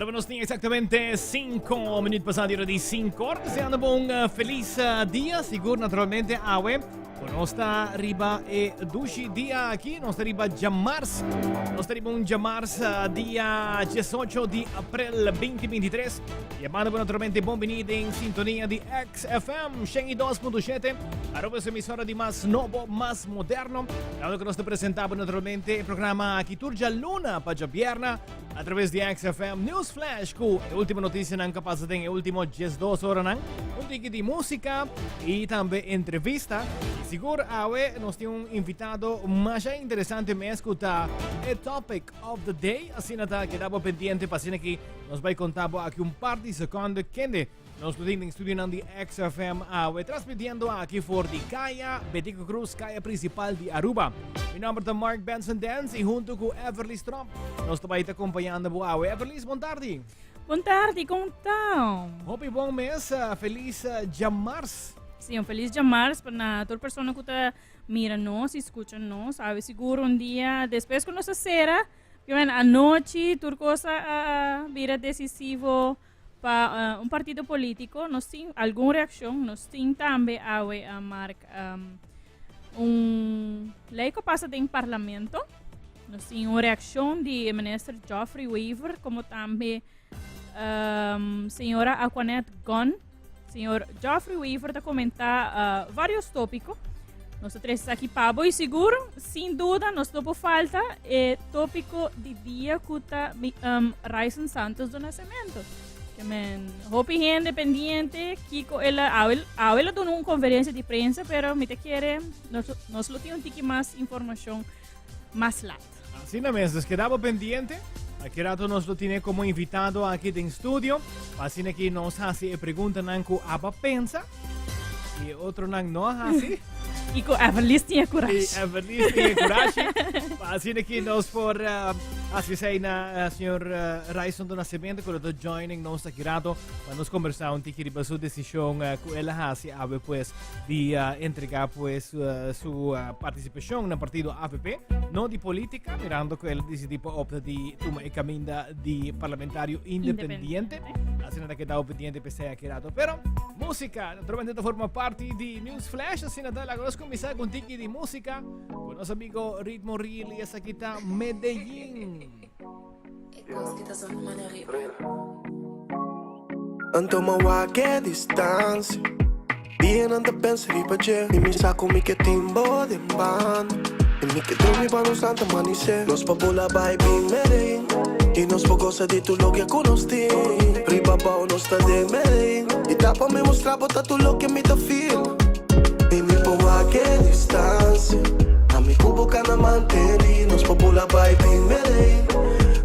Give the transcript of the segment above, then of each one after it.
Ahora nos tin exactamente 5 minuut pasado di ora di 5 or. Deseando bo un eh, feliz eh, dia. Sigur naturalmente awe. Ku nos ta riba e dushi dia aki. Nos ta riba djamars. Nos ta riba un djamars eh, dia 18 di april 2023. Yamando bo naturalmente bon bini den sintonia di XFM 102.7. Aruba su emisora di mas nobo, mas moderno. Dado ku nos ta presenta bo naturalmente e programa aki tur djaluna pa djabierna. A traves di XFM News Flash ku e último notisianan ku a pasa den e último diesdos oranan, un tiki di músika i tambe entrevista. I sigur awe nos tin un invitado masha interesante mes ku ta e topic of the day. Asina ta keda bo pendiente pa asina ki nos bai konta bo aki un par di sekonde kende Nos lo tin den studionan di XFM awe, transmitiendo aki for di Kaya Betico Cruz, kaya principal di Aruba. Mi nomber ta Mark Benson Dance y hunto cu Everly Stromp nos ta bai ta acompañando bo awe. Everly, bon tardi. Bon tardi, con ta? Hopi bon mes, feliz djamars. Sí, un feliz djamars pa na tur persona cu ta mira nos y scucha nos. Awe sigur un dia despues cu nos a cera, anochi tur cosa a bira decisivo. Pa un partido politico nos tin algun reaccion, nos tin tambe awe a Mark un ley cu pasa den parlamento. Nos tin un reaccion di minister Geoffrey Wever como tambe um, señora Aquanet Gunn. Señor Geoffrey Wever ta comenta uh, varios tópico. Nos tres aquí pabo y seguro, sin duda, nos no por falta e tópico di dia ku ta um, Ryson Santos do Nascimento. Que men, hopi hende pendiente, Kiko ela, awel, awel a duna un conferencia di prensa, pero mi te quiere, nos, nos lo tiene un tiki mas información mas laat. Asina mes, dus keda bo pendiente. Aki rato nos lo tine como invitado aki den studio. Pa asina ki nos hasi e preguntanan ku aba pensa y e otronan no a hasi. Y ku Everlis tin e kurashi. Y Everlis tin e kurashi. Pa asina ki nos por uh, hasi esei na uh, señor uh, Ryson do Nascimento ku lo ta joining nos aki rato pa nos conversa un tiki riba su decision uh, ku el a hasi awe pues di uh, entrega pues uh, su uh, participacion na partido AVP, no di politica, mirando que él decidí pa opta di tuma e caminda di parlamentario independiente. Así nada quedado pendiente pese a rato. Pero música, naturalmente forma parte di News Flash, así nada, la conozco comienza con tiki di música, con nuestro amigo Ritmo Real y esa quita Medellín. Anto mi wak e distancia Dianan ta pensa riba dje I mi sa ku mi ke tin bo den banda I mi ke drumi pa nos lanta manisé Nos por bula bai bin Medellín I nos por gosa di tur loke ku nos tin Riba bou nos ta den Medellín I ta pa mi mustra bo ta tur loke mi ta feel I mi por wak e distancia Ami ku bo ka na manteni Nos por bula bai bin Medellín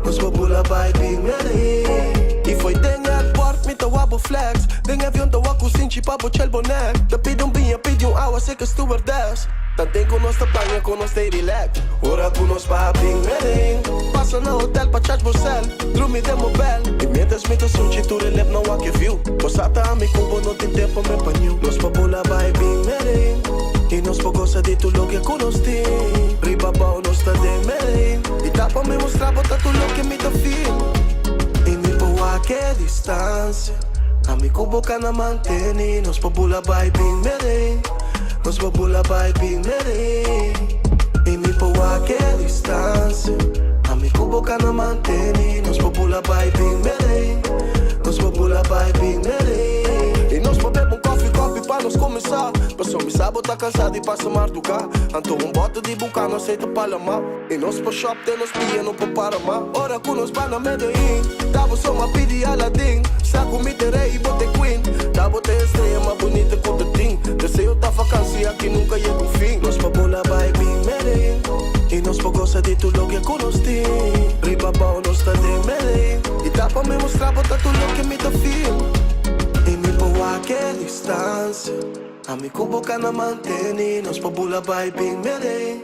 Nos por bula bai bin Medellín I fo'i den airport mi ta wak bo flex Den avion ta wak ku sinchi pa bo chel bo nek Ta pidi un biña pidi un awa seka stewardess Tanten ku nos ta plania ku nos stay relax Ora ku nos baha bin Medellín Pasa na hotel pa charge bo cel Drumi den bo bel I mientras mi ta sunchi tur e lep nan wak e view Bo sa ta ami ku bo no tin tempo me pa new Nos por bula bai bin Medellín I nos por gosa di tur loke ku nos tin Riba bou nos ta den Medellín I ta pa mi mustra bo ta tur loke mi ta feel I mi por wak e distancia Ami ku bo ka na manteni Nos por bula bai bin Medellín Nos por bula bai bin Medellín I mi por wak e distancia Ami ku bo ka na manteni Nos por bula bai bin Medellín Nos por bula bai bin Medellín I nos por bebe un koffie koffie pa nos kuminsá Paso mi sa bo ta kansa di pasa marduká Anto un bote di buka no aceite pa lama I nos por shop te nos pia no por para ma Ora ku nos ba na Medellín Ta bo so m'a pidi Aladdin Sa ku mi ta rey i bo ta e queen Ta bo ta e estrella mas bunita ku ta tin Deseo ta vakansi aki nunka yega un fin Nos por bula bai bin Medellín I nos por gosa di tur loke ku nos tin Riba bou nos ta den Medellín I ta pa mi mustra bo ta tur loke mi ta feel I mi por wak e distancia Ami ku bo ka na manteni Nos por bula bai bin Medellín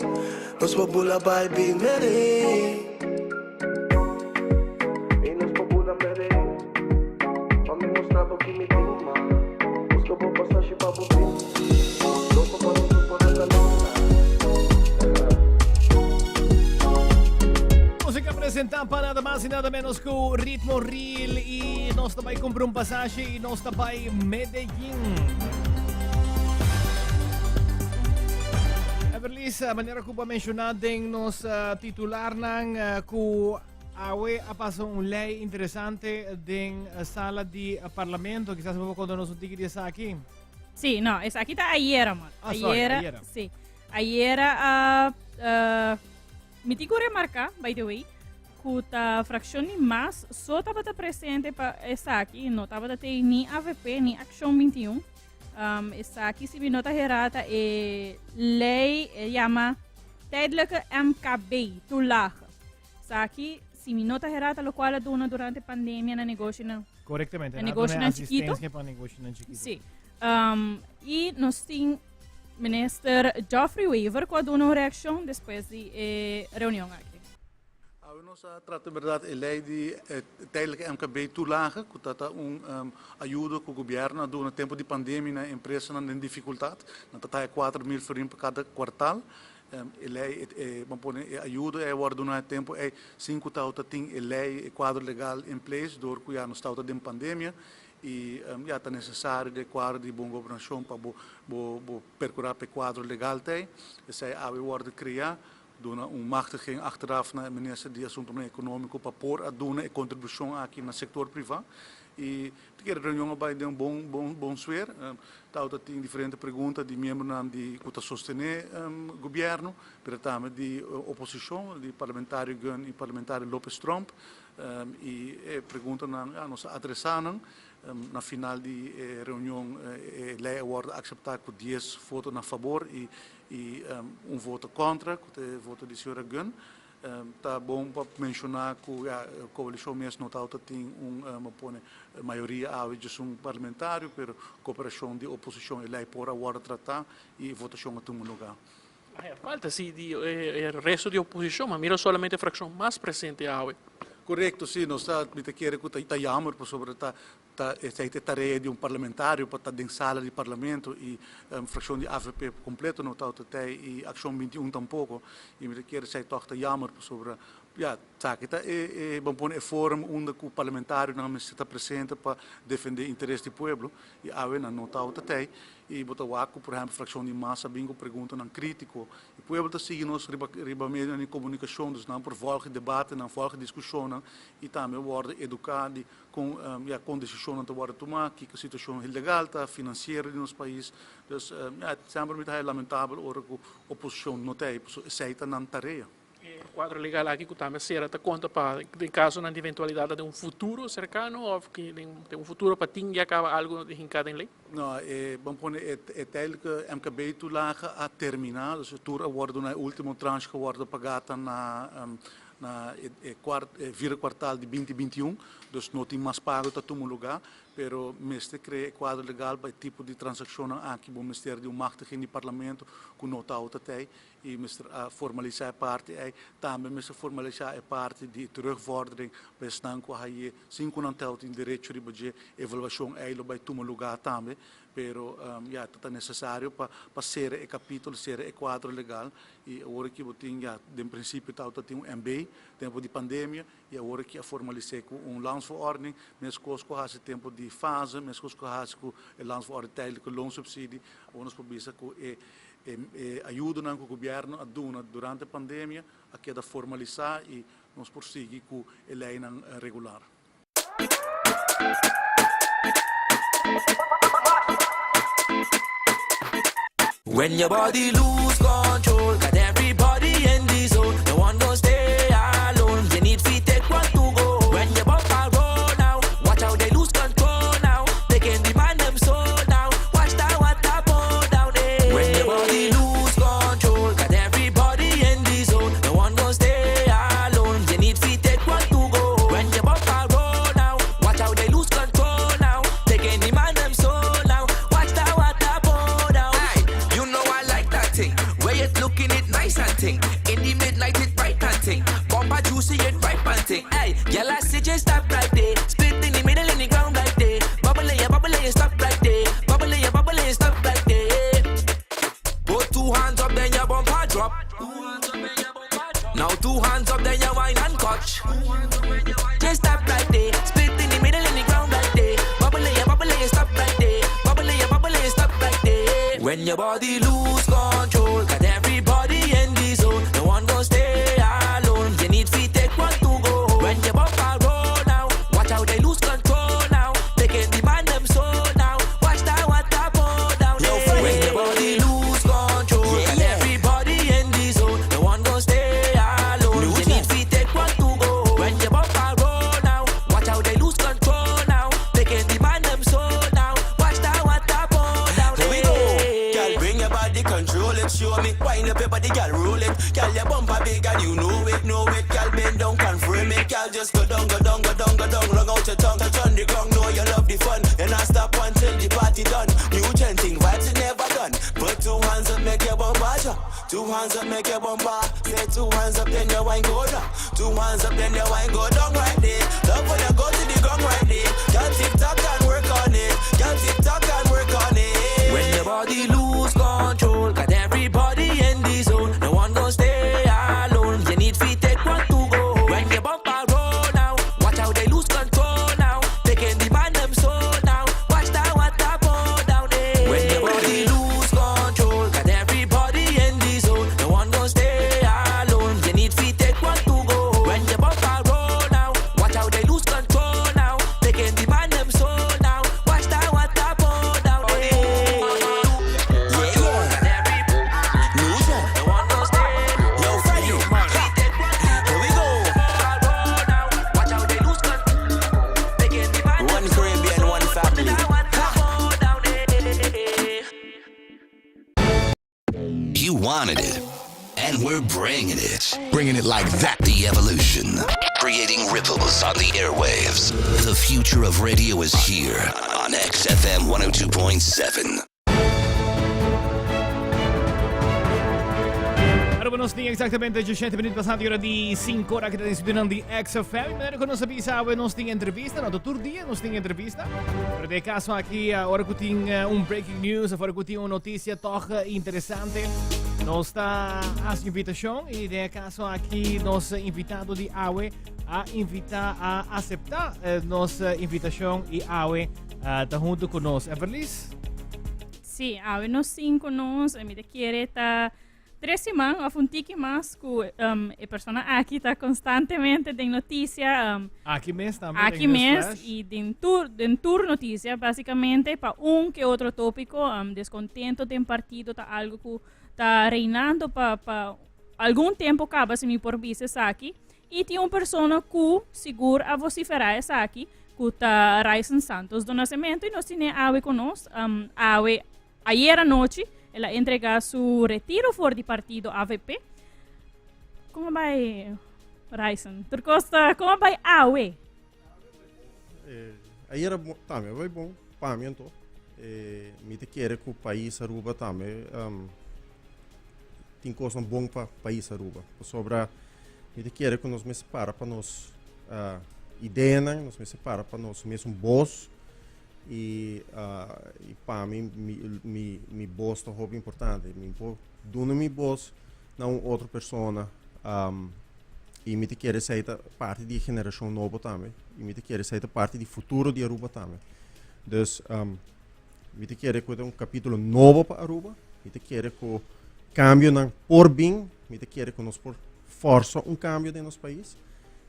Nos por bula bai bin Medellín I nos por bula Medellín Pa mi mustra bo ki mi tin ma Buska bo pasashi pa bo bin Loko pa nos no por na kalenda. Música. presenta pa nada mas y nada menos cu Ritmo Real y nos ta bay cumpra un pasaje y nos ta bay Medellín. Everlis, manera cu bo a menciona den nos titularnan cu awe a pasa un ley interesante den sala di parlamento. Quizás bo por conta nos un tiki di esaki. Sí, no, esaki ta ayera, man. Ah, sorry, ayera. Sí. Ayera a uh, mi tin ku remarká, by the way, ku ta frakshon di mas so tabata presente pa esaki, no tabata tei ni AVP ni Akshon 21. Esaki si mi no ta hera ta e lei e yama Tijdelijke MKB toelage. Esaki si mi no ta hera ta lokual a duna durante pandemia na negoshinan. Korektamente, Na na duna negoshinan chikito. asistensia pa negoshinan chikito. Sí. I nos tin Minister Geoffrey Wever ku a duna un reakshon despues di e reunion aki. Awe nos a trata en berdad e ley di tijdelijke MKB toelage, cu ta ta un ayudo cu gobierno a duna tempo di pandemia na empresanan den dificultad. Nan ta taha 4000 florin pa cada kwartaal. E ley, e, ban pone, e ayudo ey a wordo duna e tempo ey sin cu tawata tin e ley, e cuadro legal in place door cu ya nos tawata den pandemia. Y ya ta necesario di e cuadro di bon gobernacion pa bo bo bo percura pa e cuadro legal ta ey. Esey awe wordo crea, duna un machtiging achteraf na e minister di Asuntonan Economico pa por a duna e contribucion aki na sector priva. Y ta kere reunion a bay den un bon bon bon sfeer. Tawata tin diferente pregunta di miembronan di cu ta sostene gobierno, pero tambe di oposicion, di parlamentario Gunn y parlamentario Lopez Tromp. Y e preguntanan ya nos a adresa nan. Na final di e reunion e ley a wordo acepta cu dies voto na fabor y y un voto contra, cu ta e voto di señora Gunn. Ta bon pa menciona cu ya coalicion mes no tawata tin un, bo pone, mayoria awe djes un parlamentario, pero cooperacion di oposicion e ley por a wordo trata y e votacion a tuma lugar. Haya falta si di e resto di oposicion, ma mira solamente e fraccion mas presente awe. Corecto, si, nos ta, mi ta kere cu ta jammer pasobra ta ta esey ta e tarea di un parlamentario pa ta den sala di parlamento y fraccion di avp completo no ta ototey y Accion 21 tampoco y mi ta kere esey toch ta jammer pasobra ya esaki ta e e ban pone e forum unda cu parlamentarionan mester ta presente pa defende interes di pueblo y awe nan no ta ototey. I bo ta wak ku, por ehèmpel, frakshon di mas a bin ku preguntanan krítiko. E pueblo ta sigui nos riba riba medionan di komunikashon, dus nan por vòlg e debatenan, vòlg e diskushonnan i tambe wòrdu eduká di kon ya kon desishonnan ta wòrdu tumá, kiko situashon legal ta, finansiero di nos pais. Dus ya semper mi ta haña lamentabel ora ku oposishon no ta ei, pasobra esei ta nan tarea. E kuadro legal aki ku tambe sera ta konta pa den kasonan di eventualidat den un futuro serkano òf ki den un futuro pa tin ya kaba algu hinká den lei? No, e ban pone e e tijdelijke MKB toelage a terminá, dus e tur a wòrdu na e último tranche ku a wòrdu pagá ta na na e e kuart e vierde kwartaal di binti binti un, dus no tin mas pago ta tuma lugá. Pero mester crea e cuadro legal pa e tipo di transaccionnan aki bo mester di un machtiging di parlamento cu no ta ota tey y mester a formalisa e parti ey. Tambe mester formalisa e parti di terugvordering pa esnan cu a haye sin cu nan tawata tin derecho riba dje. Evaluacion ey lo bay tuma lugar tambe, pero ya ta ta necesario pa pa cera e capitulo, cera e cuadro legal y awor aki bo tin ya den principio tawata tin un MB tempo di pandemia y awor aki a formalis'é cu un landsverordening, mescos cu a haci tempo di fase, mescos cu a haci cu e landsverordening tijdelijke loonsubsidie. Awor nos por bisa cu e e ayudonan cu gobierno a duna durante pandemia a keda formalisa y nos por sigui cu e leynan regular. When your body lose control, got everybody in the zone. No one gonna stay alone. You need to take one to go. When your bumper roll now, watch how they lose control now. Taking the man them soul now. Watch that water pour down. Eh. When your body lose control, got everybody in the zone. No one gonna stay alone. You need to take one to go. When your bumper roll now, watch how they lose control now. Taking the man them soul now. Watch that water pour down. Hey, you know I like that thing. Where it look Now two hands up, then you wine and touch. Just stop right there. Split in the middle in the ground right there. Bubble yeah, bubble yeah, stop right there. Bubble yeah, bubble yeah, stop right there. When your body lose control, got everybody in the zone. No one gonna stay alone. You need to take one to go. When your bumper roll now, watch how they lose control now. Taking the man them so now. Watch that water pour down. Yo, there. When your body lose control, got everybody in the zone. No one gonna stay alone. You need to take one to go. When your bumper roll now, watch how they lose control now. Taking the man them so now. Watch that water pour down. Here we go. there. Girl, bring your body, control it, show me. Wind up your body, girl, roll it. Girl, your bumper big and you know it, know it. Girl, bend down, confirm it. Girl, just go down, go down, go down, go down. Long out your tongue, touch on the ground. Know you love the fun. And I stop until the party done. New chanting vibes it never done. Put two hands up, make your bumper jump. Two hands up, make your bumper. Say two hands up, then your wine go down. Two hands up, then your wine go down right there. Love when you go to the ground right there. Girl, tick tock and work on it. Girl, tick tock and work on it. When your body lose control, got everybody in the zone. No one gonna stay alone. You need to take one to go. When your bumper roll now, watch how they lose control now. Taking the man them so now. Watch that water pour down there. When your body lose control, got everybody in the zone. No one gonna stay alone. You need to take one to go. When your bumper roll now, watch how they lose control now. Taking the man them so now. Watch that water pour down there. Yeah, yeah. New gen. Yo, Freddy. Here we go. One Caribbean, one family. You wanted it, and we're bringing it. Bringing it like that. The evolution, creating ripples on the airwaves. The future of radio is here on XFM 102.7. Aruba nos tin exactamente 17 minuut pasando ora di 5 ora cu ta den studio di XFM. Manera cu nos a bisa awe nos tin entrevista, no ta tur dia nos tin entrevista. Pero den e caso aki ora cu tin un breaking news of ora cu tin un noticia toch interesante, nos ta haci invitacion y den e caso aki nos invitado di awe a invita a acepta nos invitacion y awe ta hunto cu nos. Everlis? Sí, awe nos tin cu nos, mi ta kere ta tres siman of un tiki mas cu e persona aki ta constantemente den noticia. Aki mes tambe. Aki mes y den tur, den tur noticia basicamente pa un que otro topico. Descontento den partido ta algo cu ta reinando pa, pa algun tempo caba si mi por bisa esaki. Y tin un persona cu sigur a vocifera esaki cu ta Ryson Santos do Nascimento y nos tine awe con nos. Awe Ayer anochi el a entrega su retiro for di partido avp. Con a bay Ryson? Tur cos ta con a bay awe? Eh, ayer tambe a bay bon pa mi anto. Eh, mi ta kere cu pais Aruba tambe um, tin cosnan bon pa pais Aruba. Pasobra mi ta kere cu nos mester para pa nos uh, ideanan, nos mester para pa nos mesun bos. I i pa mi mi mi mi bos ta hopi importante. Mi por duna mi bos na un otro persona i mi ta kere esei ta parti di e generashon nobo tambe i mi ta kere esei ta parti di futuro di Aruba tambe. Dus mi ta kere ku ta un kapitulo nobo pa Aruba, mi ta kere ku kambionan por bin, mi ta kere ku nos por forsa un kambio den nos pais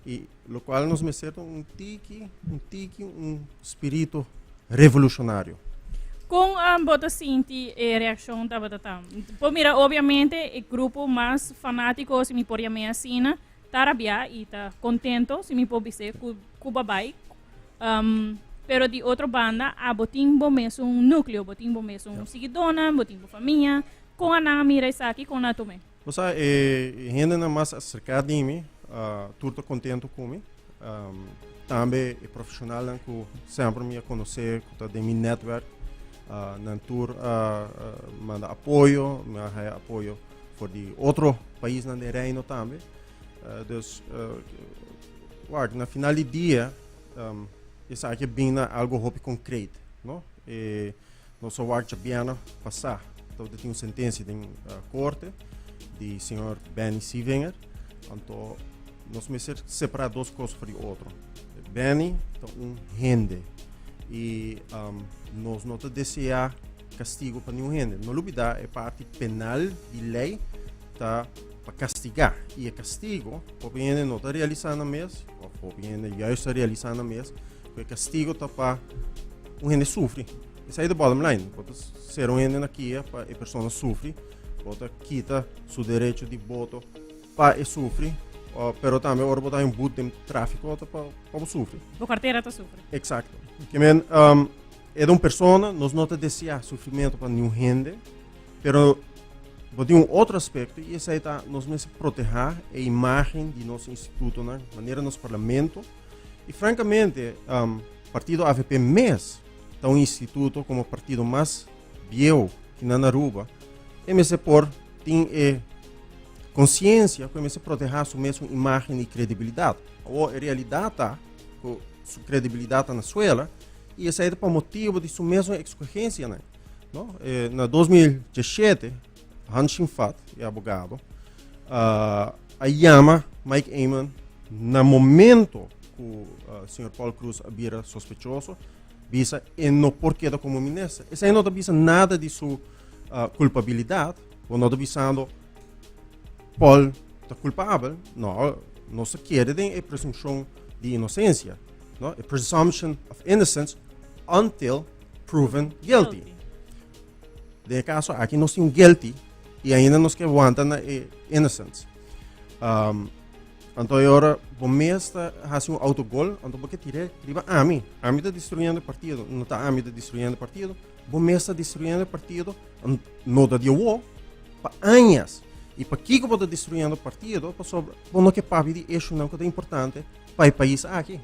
i Locual nos mester ta un tiki, un tiki, un spirito revolucionario. Con bo ta sinti e reaccion tabata ta? Por mira, obviamente, e grupo mas fanatico, si mi por yam'é asina, ta rabia y ta contento, si mi por bis'é, cu cu bo a bay. Pero di otro banda, abo tin bo mesun nucleo, bo tin bo mesun siguidónan, bo tin bo famia. Con a nan a mira esaki, con nan a tum'é? Bo sa, e hendenan mas aserká di mi tur ta kontentu ku mi. Tambe e profeshonalnan ku semper mi a konosé ku ta den mi nètwèrk, nan tur a manda apoyo, mi a haya apoyo for di otro paisnan den Reino tambe. Dus, wak, na final di dia esaki a bin na algu hopi konkret, no? E Nos a wak djabièrnè pasá tabata tin un sentensia den korte di señor Benny Sievinger. Anto nos mester separa dos cos for di otro. Benny ta un hende y um, nos no ta desea castigo pa niun hende. No lubida e parti penal di ley ta pa castiga. Y e castigo, hopi hende no ta realisa na mes, of hopi hende juist ta realisa na mes, ku e castigo ta pa un hende sufri. Esei ta bottom line. Bo ta ser un hende na kia pa e persona sufri. Bo ta kita su derecho di voto pa e sufri. Uh, pero tambe ora bo ta un boete den tráfico ta pa, pa bo sufri. Bo cartera ta sufri. Exacto. Que men, um, é un persona, nos no ta desea sufrimento pa ningun hende, pero bo tin un otro aspecto y esei ta nos mester proteha e imagen di nos institutonan, manera nos parlamento. Y francamente, um, partido AVP mes ta un instituto como partido mas bieu ki na Aruba, e mester por tin e conciencia cu e mester proteha su mesun imagen y credibilidad. Awor, e realidad ta cu su credibilidad ta na suela y esey ta pa motibo di su mesun escogencianan, no? Eh, na 2017, Han Shinfat, e abogado, uh, a yama Mike Eman na momento cu uh, señor Paul Cruz a bira sospechoso, bisa e no por keda como minister. Esey no ta bisa nada di su uh, culpabilidad, bo no ta bisando Paul ta culpabel, no, no se kere den e presunción di inocencia, no, e presumption of innocence until proven guilty. Den e caso aki nos tin guilty y ainda nos ke wanta na e innocence. Um, anto e ora bo mes ta hasi un autogol, anto bo ke tire riba ami. Ami ta destruyendo e partido, no ta ami ta destruyendo e partido. Bo mes ta destruyendo e partido, no ta di awo, pa añas. Y pakiko bo ta destruyendo e partido? Pasobra bo no ke papia di issuenan ku ta importante pa e pais aki.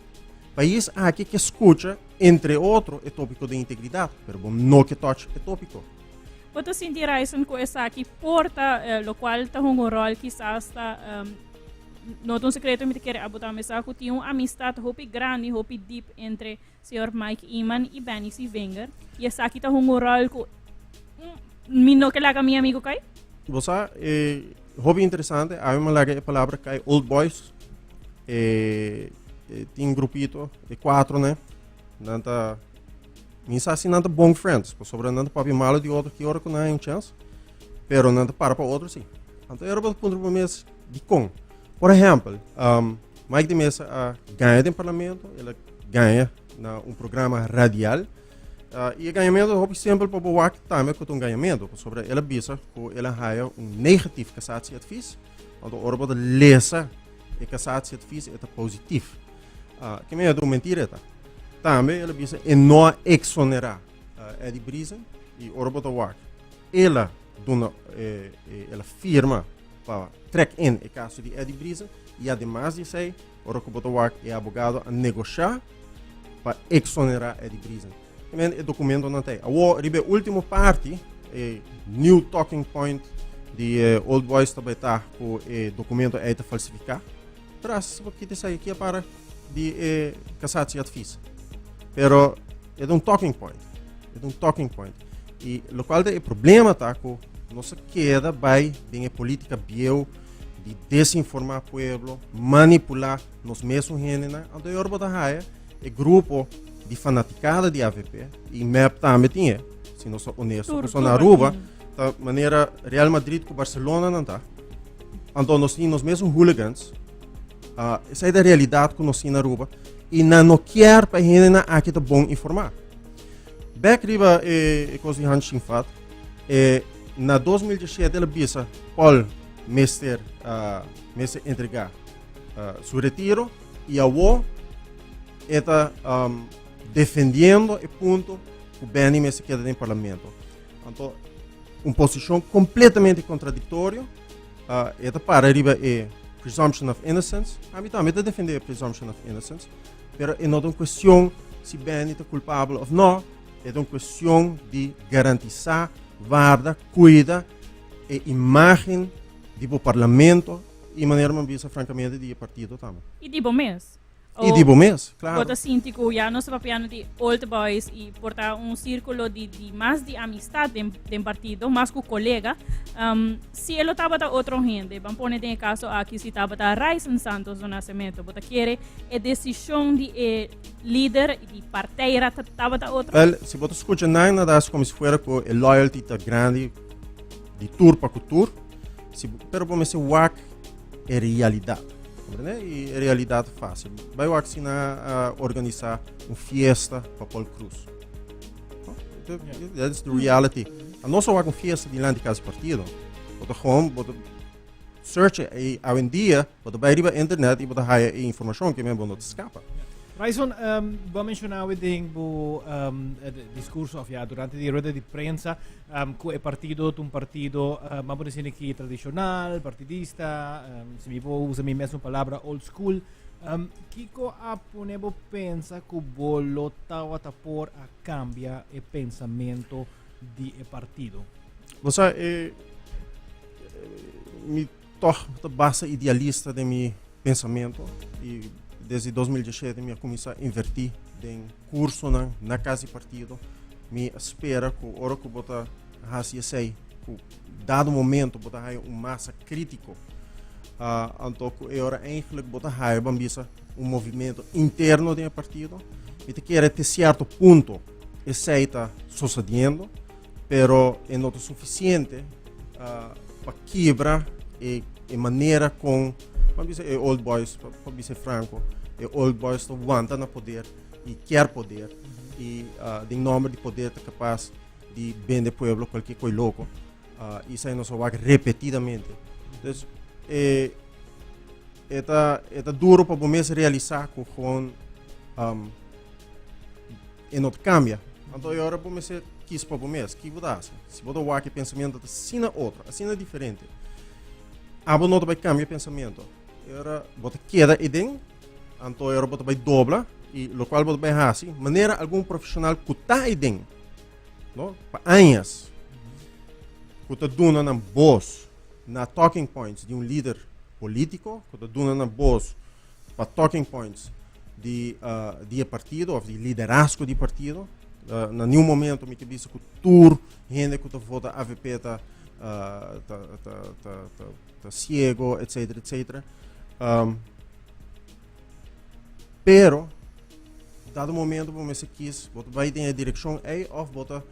Pais aki ke skucha entre otro e tópiko di integridat, pero bo no ke touch e tópiko. Bo ta sinti Ryson ku esaki por ta eh, lokual ta hunga un ròl kisas ta um, no ta un sekreto mi ta kere abo tambe sa ku tin un amistat hopi grandi, hopi diep entre señor Mike Eman i Benny Sievinger i esaki ta hunga un ròl ku mm, mi no ke laga mi amigo kai. Bo sa, eh, hopi interesante, ami me laga e palabra kai old boys. E, e tin un grupito, e cuatro, ne? Nan ta, mi sa si nan ta bon friends, pasobra nan ta papia malo di otro ki ora ku nan hay un chance, pero nan ta para pa otro si. Anto e ora bo ta puntra bo mes, dikon? Por ehempel, um, Mike de Meza a gaña den parlamento, el a gaña na un programa radial, uh, y e gañamento hopi simpel pa bo wak tambe ku ta un gañamento, pasobra el a bisa ku el a haya un negatief cassatieadvies, anto ora bo ta lesa e cassatieadvies e ta positief. Uh, ke mei un mentira eta. Tambe el a bisa e no a exonera uh, Eddie Briesen y ora bo ta wak el a duna eh, eh, el a firma pa trek in e caso di Eddie Briesen y ademas di esey ora cu bo ta wak e abogado a negosha pa exonera Eddie Briesen. Men e documentonan ta ey. Awor riba e ultimo parti e new talking point di e old boys ta bay ta cu e documento ey ta falsifica. Tras bo kita esaki aki a para di e cassatieadvies. Pero e ta un talking point. E ta un talking point. Y locual ta e problema ta cu nos a keda bay den e politica bieu di desinforma pueblo, manipula nos mesun hendenan. Anto e ora bo ta haya e grupo di fanaticada di AVP y MEP tambe tin e, si nos ta honesto, Tur, pasobra na tur Aruba tin. ta manera Real Madrid cu Barcelona nan ta. Anto nos tin nos mesun hooligans. Uh, esei ta realidad cu nos tin na Aruba y nan no kier pa e hendenan aki ta bon informa. Bek riba e, e cos di Han Shinfat, e, na 2017 el a bisa Paul mester, uh, mester entrega uh, su retiro y awo e ta um, defendiendo e punto cu Benny mester keda den parlamento. Anto, un posicion completamente contradictorio. Uh, e ta para riba e presumption of innocence. Ami tambe ta defende e presumption of innocence. Pero e no ta un cuestion si Benny ta culpabel of no. E ta un cuestion di garantisa, warda, cuida e imagen di bo parlamento y manera mi bisa francamente di e partido tambe. Y di bo mes. Y di bo mes, claro. Bo ta sinti cu ya nos ta papiando di old boys y por ta un círculo di, di mas di amistad den, den partido, mas cu colega. Um, si e lo tabata otro hende, ban pone den e caso aki si tabata Ryson Santos do Nascimento, bo ta kere e decision di e lider di partij tabata otro? Wel, si bo ta scucha nan, nan ta haci como si fuera cu e loyalty ta grandi di tur pa cu tur. Si, pero bo mester wak e realidad. Comprende? Y e realidad fácil. Bai wak si na uh, organisa un fiesta pa Paul Cruz. No? That's the reality. A no so wak un fiesta dilanti casa partido. Bo ta gewoon, bo ta search e hoy en dia, bo ta bai riba internet y bo ta haya e informacion que men bo no ta scapa. Ryson, um, bo a menciona den bo um, discurso of ja, durante di rueda di prensa um, ku e partido ta un partido, um, vamos decir aquí, tradicional, partidista, um, si mi por usa mi mesmo palabra, old school. Um, kiko a pone bo pensa ku bo lo tawata por a cambia e pensamento di e partido? Bo sa, eh, mi toch ta basta idealista den mi pensamento y desde 2017 mi a cuminsa inverti den cursonan na cas di partido. Mi a spera cu ora cu bo ta haci esey, cu dado momento bo ta haya un masa critico, uh, anto cu e ora eigenlijk bo ta haya, ban bisa, un movimento interno den e partido. Mi ta kere te cierto punto esey ta sucediendo, pero e no ta suficiente uh, pa kibra e, e manera con, ban bisa, e old boys, pa, pa bisa franco, e old boys ta wanta na poder y kier poder y uh, den nomber di poder ta capaz di bende pueblo cualquier coi loco. Uh, y esey nos a wak repetidamente. Dus, eh, e ta, e ta duro pa bo mes realisa cu gewoon um, e no ta cambia. Anto e ora bo mester kies pa bo mes, ki bo ta haci? Si bo ta wak e pensamento ta asina otro, asina diferente, abo no ta bay cambia e pensamento. E ora bo ta keda eden, anto e ora bo ta bay dobla, y locual bo ta bay haci, manera algun profesional cu ta eden, no, pa añas, cu ta duna nan bos na talking points di un lider politico, cu ta duna nan bos pa talking points di, uh, di e partido of di liderazgo di partido. Uh, na niun momento mi ke bisa ku tur hende ku ta vota AVP ta, uh, ta, ta, ta, ta, ta ciego, etc. etc. Um, pero, dado momento bo mester kies, bo ta bai den e direccion ei of bo ta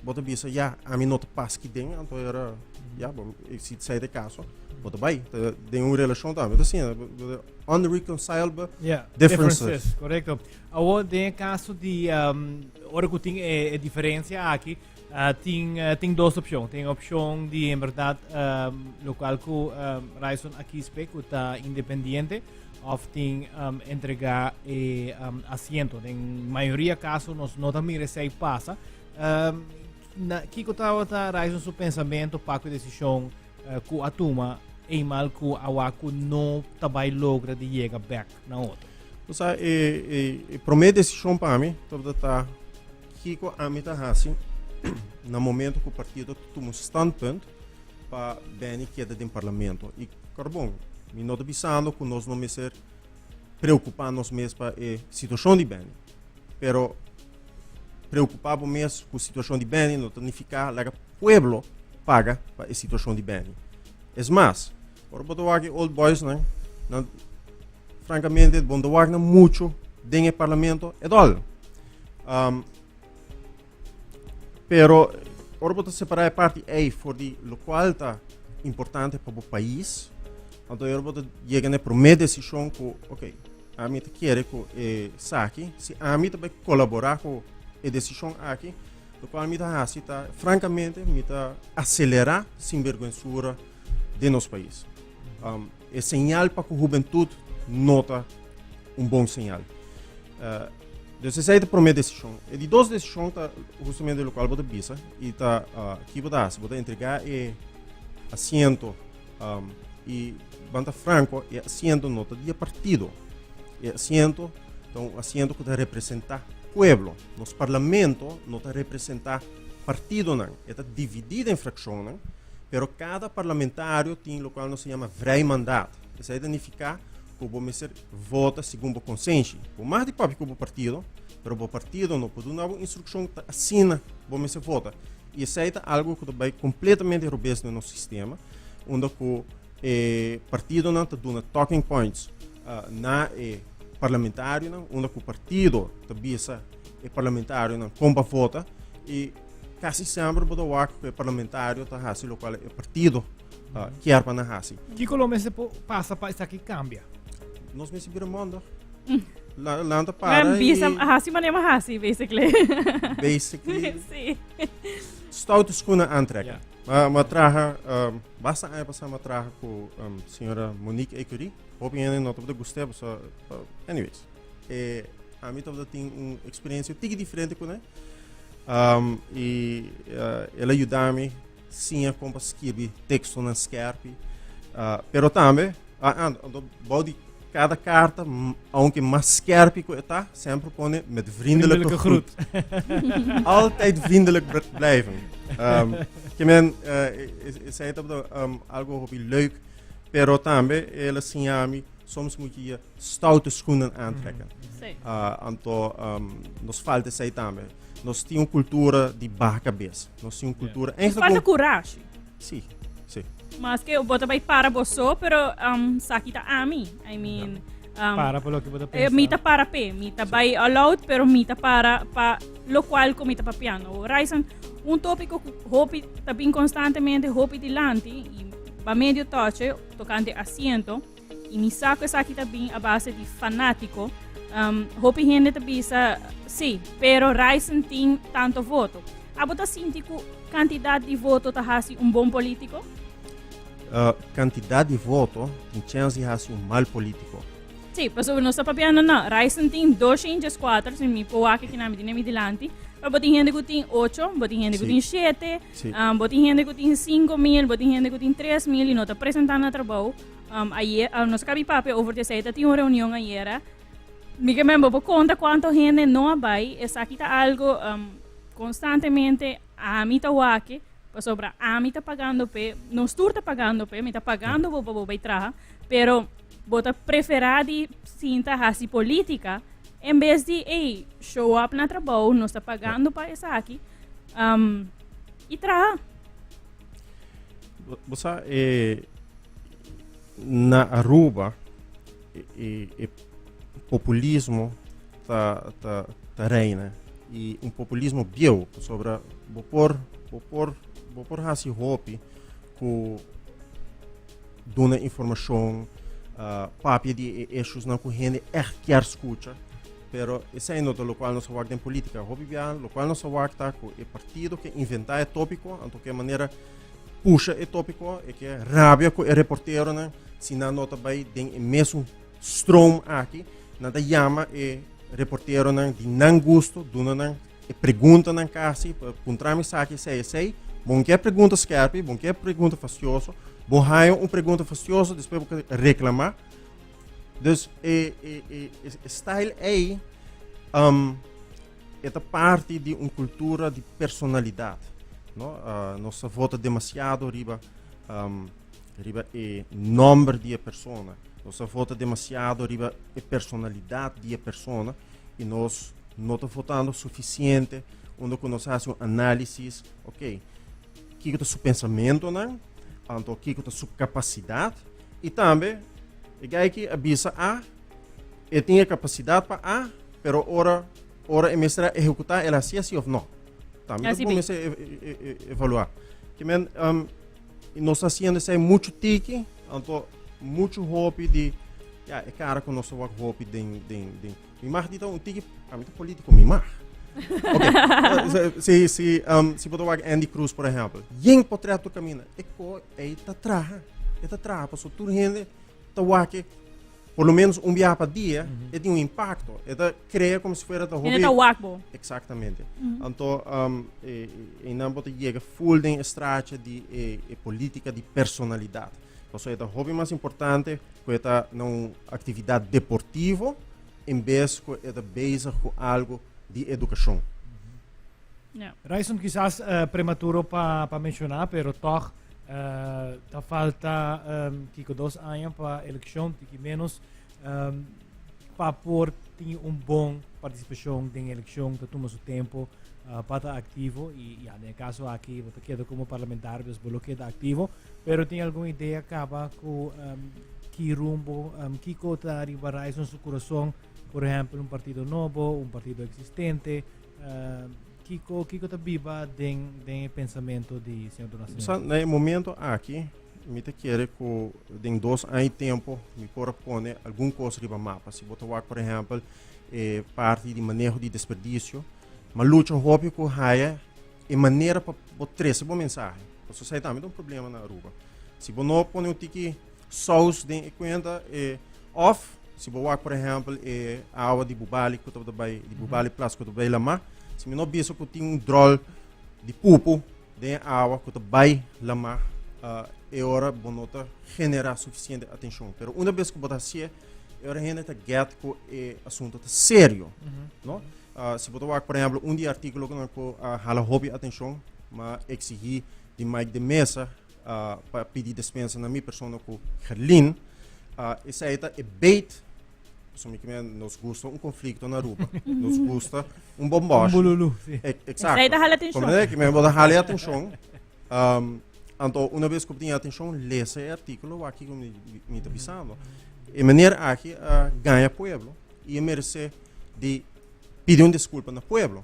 bo ta bisa ya, ami no ta pas ki den, anto era ya, bo, si sei de caso, bo ta bai den un relacion tambe, ta asina, unreconcilable yeah, differences. differences. Correcto. Awo den e caso di um, ora ku tin e, e diferencia aki, uh, tin, uh, tin dos opcion. Tin opcion di en verdad um, locual ku um, Ryson a kies pe, ku ta independiente, of tin um, entrega e um, asiento. Den mayoria caso nos no ta mira esei pasa. Um, na, kiko tabata Ryson su pensamento pa ku decision uh, ku a tuma eenmaal ku awa ku no ta bai logra di yega back na otro? O sea, e, e, e prome decision pa mi tabata ta kiko ami ta hasi na momento ku partido tuma un standpunt pa Benny keda den parlamento. Y carbon, mi no ta bisando cu nos no mester preocupa nos mes pa e situacion di Benny. Pero preocupa bo mes cu situacion di Benny no ta nifica laga pueblo paga pa e situacion di Benny. Es mas, ora bo ta wak e old boys nan, nan francamente bo no ta wak nan mucho den e parlamento at all. Um, Pero ora bo ta separá e parti ei for di lokual ta importante pa bo pais, anto ora bo ta yega na e promé desishon ku ok, ami ta kere ku esaki, si ami ta bai kolaborá ku e desishon aki, lokual mi ta hasi ta frankamente mi ta aselerá sinbergwensura den nos pais. E señal pa ku hubentut no ta un bon señal. Dus esei ta promé desishon. E di dos desishon ta hustamente lokual bo ta bisa i ta ki bo ta hasi. Bo ta entregá e asiento i ban ta franko, e asiento no ta di e partido. E asiento ta un asiento ku ta representá pueblo. Nos parlamento no ta representá partidonan. E ta dividí den frakshonnan, pero kada parlamentario tin lokual nos ta yama vrij mandaat. Esei ta nifiká. ku bo mester vota segun bo konsenshi. Bo mag di papia ku bo partido, pero bo partido no por duna bo instrukshon ta asina bo mester vota. I esei ta algu ku ta bai kompletamente robes den nos sistema, unda ku e partidonan ta duna talking points na e parlamentarionan, unda ku partido ta bisa e parlamentarionan kon pa vota i kasi semper bo ta wak ku e parlamentario ta hasi lokual e partido kier pa nan hasi. Kiko lo mester por pasa pa esaki kambia? Nos mester bira mondag. La, lanta para Men bisa i hasi manera mi hasi, basically. basically Sí. stoute schoenen aantrekken. Ja. Ma, ma traha, um, basta aña pasá ma traha ku um, señora Monique Ecury. Hopi hende no tabata gust'é, pasobra, uh, anyways. E, ami tabata tin un experiencia tiki diferente kuné. Um, i uh, el a yuda mi siña kon pa skirbi tekstonan skerpi. Uh, pero tambe, ah, ah, bou di kada karta, aunke mas skerpi ku e ta, semper pone met vriendelijke groet. Altijd vriendelijk blijven. Um, ke men, uh, esei tabata um, algo hopi leuk, pero tambe el a siña mi soms moet je je stoute schoenen aantrekken. Sí. Uh, anto um, nos falta esei tambe. Nos tin un cultura di baha cabes. Nos tin un cultura... Nos falta courage. Sí, sí. Mas que bo ta bai para bo so, pero um, saki ta ami. I mean, um, Para pa loke bo ta eh, pensa. mi ta para pe, mi ta bai all out, pero mi ta para pa lo cual ku mi ta papiando. Ryson, un tópico ku hopi ta bin constantemente hopi dilanti y ba medio toche tocante asiento. Y mi sa cu esaki ta bin a base di fanatico. Um, hopi hende ta bisa, sí, pero Ryson tin tanto voto. Abo ta sinti cu cantidad di voto ta hasi un bon politico? Cantidad di voto tin chance di hasi un mal politico. Sí, pasobra nos ta papiando no. Ryson tin 204, si mi por wak aki na mi tin mi dilanti. Pero bo tin hende cu tin ocho, bo tin hende cu tin shete, um, bo tin hende cu tin 5000, bo tin hende cu tin 3000 y no ta presenta na trabou. Um, ayer, uh, nos kabi papia over de esei, ta tin un reunion ayera. Mi ke men bo por konta kuanto hende no a bai, esaki ta algo um, konstantemente ami ta wak, pasobra ami ta pagando p'e, nos tur ta pagando p'e, mi ta pagando bo pa bo bai traha, pero bo ta preferá di sinta hasi polítika en bes di, ey, show up na trabou, nos ta pagando pa esaki, um, i traha. Bo sa, e, na Aruba e, e populismo ta, ta, ta reina. Y un populismo bieu, pasobra bo por, bo por, bo por hasi hopi ku duna informashon, uh, papia di e issuesnan ku hende echt kier skucha. Pero esei no ta lokual nos a wak den politika. Hopi bia lokual nos a wak ta ku e partido ke inventá e tópiko, anto ke manera pusha e tópiko, e ke rabia ku e reporteronan, si nan no ta bai den e mesun stroom aki, nan ta yama e reporteronan di nan gusto, duna nan e preguntanan kasi, puntra mi esaki, esei, esei. Bo no ke pregunta skerpi, bo no ke pregunta fastioso, bo haña un pregunta fastioso, despues bo ke reklamá. Dus e, e, e, e style ei, um, E ta parti di un cultura di personalidad, no? Uh, nos ta vota demasiado riba, um, riba e nomber di e persona. Nos ta vota demasiado riba e personalidad di e persona y nos no ta votando suficiente unda cu nos haci un análisis, ok, kiko ta su pensamentonan, anto kiko ta su capacidad y tambe e guy ki a bisa A, e tin e capacidad pa A, Pero ora ora e mester a ehekutá el hasi así of no. Tambe Así bo bi. mester e, e, e, evaluá. Ke men um, nos ta hasiendo esei muchu tiki, anto muchu hopi di ja, e kara ku nos ta wak hopi den den den. Mi mag di ta un tiki, ami ta politiko mi mag. Oké, eh, si si um, si bo ta wak Andy Cruz por ehèmpel, yen potret tur kaminda, e ko ei ta traha, e ta traha pasobra tur hende ta wak e por lo menos un biaha pa dia, e tin un impacto. E ta crea como si fuera ta Hende hopi... ta wak bo. Exactamente. Anto, um, e, e, einan bo ta yega full den e straatje di e, e politica di personalidad. Pasobra e ta hopi mas importante cu e ta na un actividad deportivo en bes cu e ta bezig cu algo di educacion. Ja. Ryson kisas eh, prematuro pa, pa menciona, pero toch eh, ta falta um, kiko dos aña pa eleccion, tiki menos. Um, pa por tin un bon participacion den eleccion ta tuma su tempo uh, pa ta activo y ja, den caso aki bo ta keda como parlamentario, dus bo lo keda activo, pero tin algun idea caba cu um, ki rumbo, um, kiko ta riba Ryson su corazon, por ehempel un partido nobo, un partido existente, uh, kiko, kiko ta biba den, den e pensamento di señor Do Nascimento? Sa, na e momento aki, Mi ta kere ku den dos aña i tempu mi por a pone algun kos riba mapa. Si bo ta wak por ehèmpel e parti di maneho di desperdisio, m'a lucha hopi ku haya e manera pa bo trese bo mensahe. Pasobra esei tambe ta un problema na Aruba. Si bo no pone un tiki sous den e kuenta e òf si bo wak por ehèmpel e awa di Bubali ku tabata bai di Bubali Plas ku ta bai lamá, si mi no bisa ku tin un dròl di pupu Den e awa ku ta bai lamá, e ora bo no ta generá sufisiente atenshon. Pero una bes ku bo ta hasié, e ora hende ta get ku e asuntu ta serio, no? Si bo ta wak, por ehèmpel, un di e artíkulo ku nan ku a hala hopi atenshon, m'a eksigí di Mike de Meza pa pidi despensa na mi persona ku Gerlin, esei ta e bait. Pasobra mi kimen nos gusta un conflicto na Aruba. Nos gusta un bombosh. Un bululu, sí. E, exacto. Esei ta hala atencion. Comprende? Kimen bo ta hala atencion. Um, anto una vez ku tin atencion, lesa e artículo wak kiko mi, mi ta bisando. E meneer aki a gaña pueblo y e merece di pidi un disculpa na pueblo.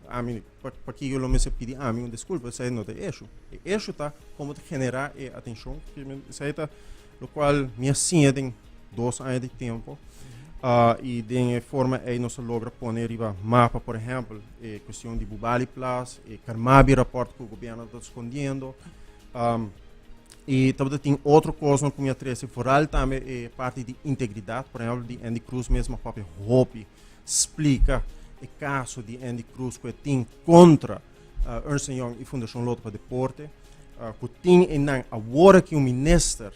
Ami, pa, pa kiko lo mester pidi ami un disculpa? Esei no ta e issue. E issue ta como ta genera e atencion. Esei ta Locual mi a siña den dos aña di tempo. Uh, y den e forma ei nos a logra pone riba mapa, por ehempel, e cuestion di Bubali Plas, e Carmabi rapport cu gobierno ta escondiendo. Um, y tabata tin otro cosnan cu mi a trece, vooral tambe e parti di integridad, por ehempel di Andy Cruz mes a papia hopi, splica e caso di Andy Cruz cu e tin contra uh, Ernst Young y Fundacion Lotto pa Deporte. Cu tin einan awor aki un minister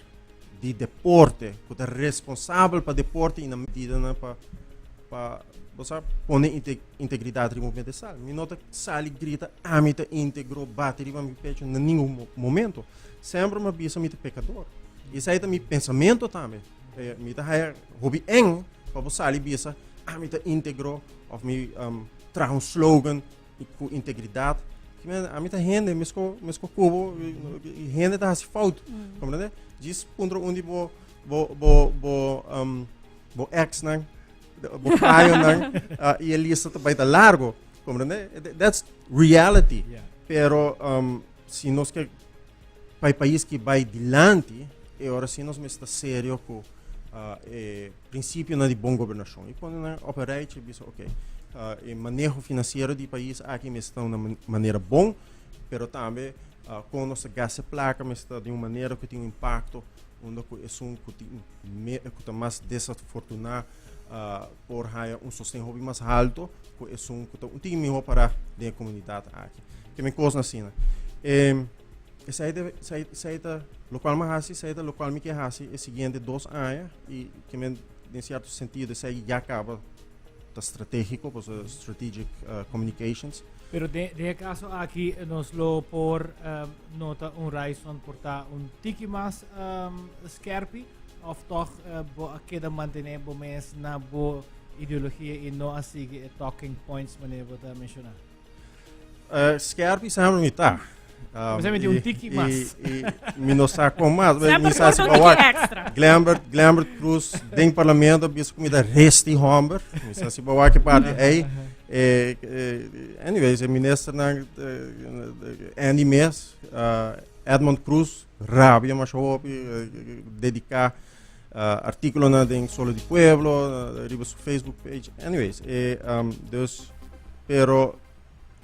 di deporte cu ta responsabel pa deporte y na medidanan pa pa bo sa pone integridad riba un pedestal. Mi no ta sali grita ami ta integro bati riba mi pecho na ningun momento. Semper mi a bisa mi ta pecador. Y esai ta mi pensamento tambe. Mi ta haya hopi eng pa bo sali bisa ami ta integro of mi traha un slogan ku integridat. Ami ta hende, mesko mesko ku bo, hende ta hasi fout. Mm. Comprende? Djis puntra un di bo bo bo bo um, bo ex nan, bo payo nan, uh, y e lista ta bai ta largo. Comprende? That's reality. Yeah. Pero um, si nos ke pa e pais ki bai dilanti, e ora si nos mester ta serio ku uh, e principionan di bon gobernacion. Y pone nan op een rijtje, bisa ok, uh, e maneho financiero di pais aki mester ta una manera bon, pero tambe uh, con nos ta gasta e placa mester ta di un manera cu tin un impacto unda cu esun cu tin me, cu ta mas desafortuna uh, por haya un sosten hopi mas halto cu esun cu ta un tiki miho para den e comunidad aki. Ke men cosnan asina. E, Esei ta, esei, esei ta locual mi a haci, esei ta locual mi ke haci e siguiente dos aña y ke men den cierto sentido esei ya caba ta strategico, pasobra strategic uh, communications. Pero den, den e caso aki nos lo por um, nota un Ryson por ta un tiki mas um, skerpi of toch uh, bo a keda mantene bo mes na bo ideologia y no a sigui e talking points manera bo ta menciona? Uh, skerpi semper mi ta. Um, Semper un tiki mas. I, mi no sa kon mas. Mi sa si bawak. Glembert, Glembert Cruz den parlamento bisa ku mi ta resti homber. Mi sa si bawak e parti ei. Eh, eh, anyways, e minister nan eh, Andy mes, uh, Edmond Cruz, rabia mas hopi, eh, dedica uh, artículonan den Solo di Pueblo, uh, riba su Facebook page. Anyways, eh, um, dus, pero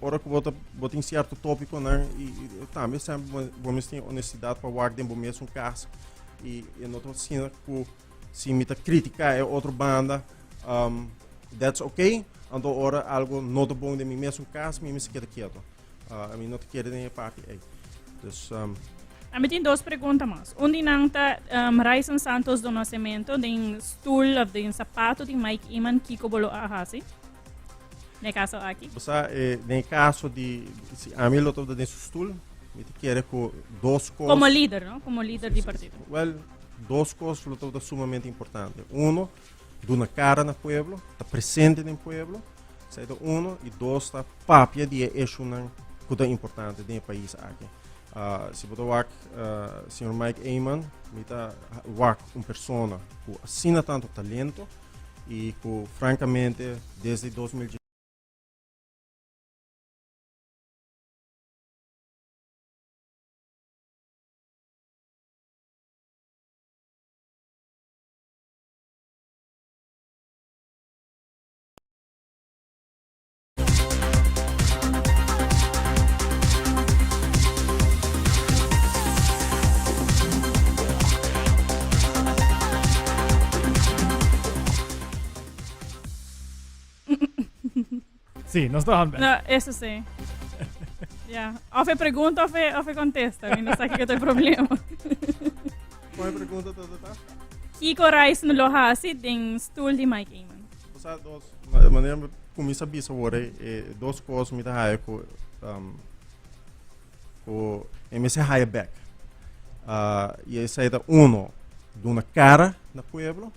ora ku bo ta bo tin cierto tópiconan i, i tambe sempre bo, bo mes tin honestidad pa wak den bo mes un cas i, i no ta asina ku si mi ta critica e otro banda um, that's okay anto ora algo no ta bon den mi mes un cas mi mester keda keto. Uh, mi no ta kere den e parti ei. Dus, um, A mi tin dos pregunta mas. Un di nan ta um, Ryson Santos do Nascimento den stoel of den sapato di Mike Eman kiko bo lo a hasi? Den e caso aki. Bosa, eh, den e caso di si ami lo tabata den su stoel, mi ta kere ku dos kos. Como lider, no? Como lider di partido. Well, dos kos lo tabata sumamente importante. Uno, duna kara na pueblo, ta presente den pueblo, esei ta uno, i dos ta papia di e issuenan ku ta importante den e pais aki. Si bo ta wak señor Mike Eman, mi ta wak un persona ku asina tanto talento i ku frankamente desde 2000 Sí, nos ta No, eso sí. Ja. Of e pregunta of e, of e contesta. Mi no sa kiko ta e problema. Kon e pregunta ta ta? Kiko Ryson lo hasi den stoel di Mike Eman? Osa dos manera mi kuminsa bisa awor e dos kos mi ta haya ku um, ku e mester haya bek. Uh, i esei ta uno, duna kara na pueblo.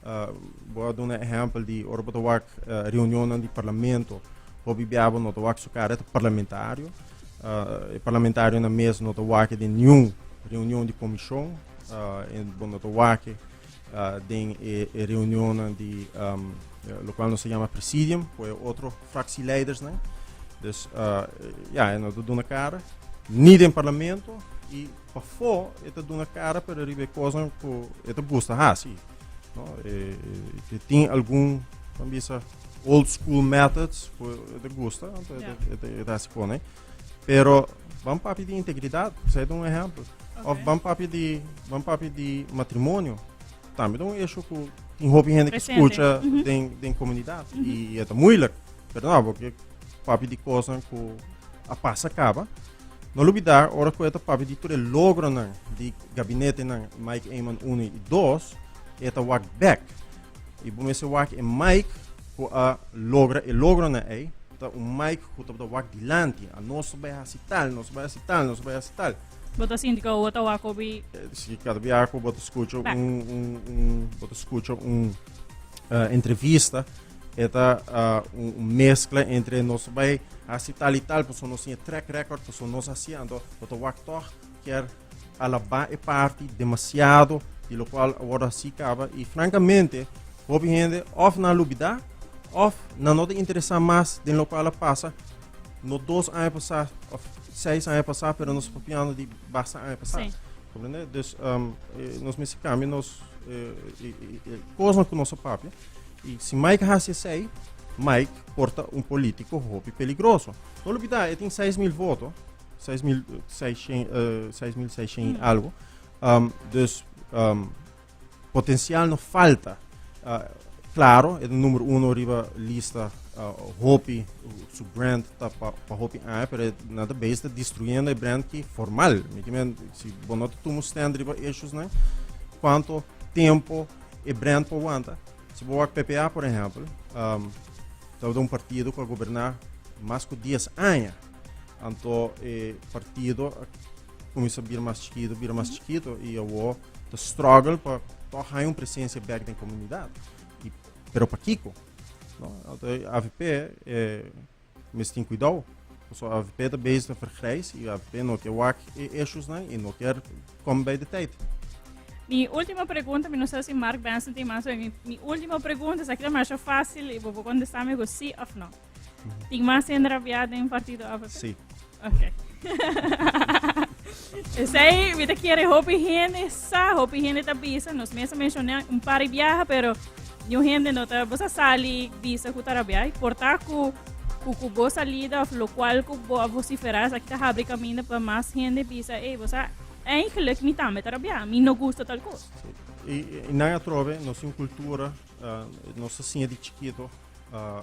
Uh, bo a duna ehempel di ora bo ta wak uh, reunionnan di parlamento, hopi bia bo no ta wak su kara, ta parlamentario. Uh, e parlamentarionan mes no ta wak den niun reunion di komishon, uh, en bo no ta wak uh, den e, e reunionnan di um, lokual nos ta yama presidium, ku e otro fractieleiders-nan. Dus uh, ja, e no ta duna kara, ni den parlamento, i pafó e ta duna kara, pero riba e kosnan ku e ta gusta hasi. No? E, e, e tin algun, ban bisa, old school methods ku e ta gusta, anto e ta, e ta, e ta hasi kone. Pero ban papia di integridad, esei ta un ehempel. Of ban papia di, ban papia di matrimonio. Tambe ta un issue ku tin hopi hende ke Presente. skucha den, den komunidat. I e ta moeilijk. Pero no, porque papia di kosnan ku a pasa kaba. No lubida ora ku e ta papia di tur e logronan di gabinetenan Mike Eman 1 i 2, e ta wak bek. I bo mester wak e Mike ku a logra e logronan ei, ta un Mike ku tabata wak dilanti. A nos ta bai hasi tal, nos ta bai hasi tal, nos ta bai hasi tal. Bo ta sinti ku awor ta wak hopi. Si kada biaha ku bo ta skucha Bek. un, un, un, bo ta skucha un eh, entrevista, e ta uh, un, un mezcla entre nos bai hasi tal i tal, pasobra nos tin e track record, pasobra nos hasi, anto bo ta wak tòg kier alabá e parti demasiado di lokual a wòrdu hasí kaba i frankamente hopi hende òf nan a lubidá òf nan no ta interesá mas den lokual a pasa no dos aña pasá òf seis aña pasá pero nos papiando di basta aña pasá. Sí. Comprende? Dus um, eh, nos mester kambia nos eh, e, e, e kosnan ku nos a papia. I si Mike hasi esei, Mike por ta un polítiko hopi peligroso. No lubidá, e tin 6.000 voto. 6.600 6.600 algo. Um, dus um, potencial no falta. Uh, claro, e número uno riba lista uh, hopi, su brand ta pa, pa hopi aña, pero e na ta base ta destruyendo e brand ki formal. Mi ki si bo no ta tuma stand riba issues nan, cuanto tempo e brand por wanta? Si bo wak PPA, por ehempel, um, tabata un partido ku a goberná mas ku 10 aña. Anto e partido a kuminsá bira mas chikitu, bira mas chikitu i awor ta struggle pa tòg haña un presensia bèk den komunidat. I, pero pakiko? No? Anto e AVP eh, mester tin kuidou. Pasobra AVP ta bezig ta vergrijs i AVP no ke wak e issuesnan i no kier kom bij de tijd. Mi último pregunta, mi no sa si Mark Benson tin mas, mi, mi último pregunta, esaki ta masha fácil i bo por kontestá mi ku sí òf no. Tin mas hende rabiá den partido AVP? Sí. Ok. Esei, mi ta kere hopi hende sa, hopi hende ta bisa, nos mes a menshoná un par di biaha, pero niun hende no ta, bo sa sali bisa ku ta rabiá, i por ta ku ku ku bo salida of lokual ku bo a vosiferá, esaki ta habri kaminda pa mas hende bisa, ey, bo sa, eigenlijk mi tambe ta rabiá, mi no gusta tal kos. I, i nan atrobe, nos tin un kultura, uh, nos ta siña di chikito, uh,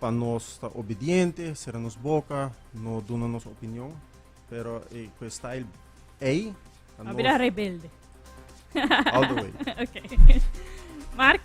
pa nos ta obediente, sera nos boca, no duna nos opinion, pero eh, cu e style ey, A bira rebelde. All the way. Ok. Mark?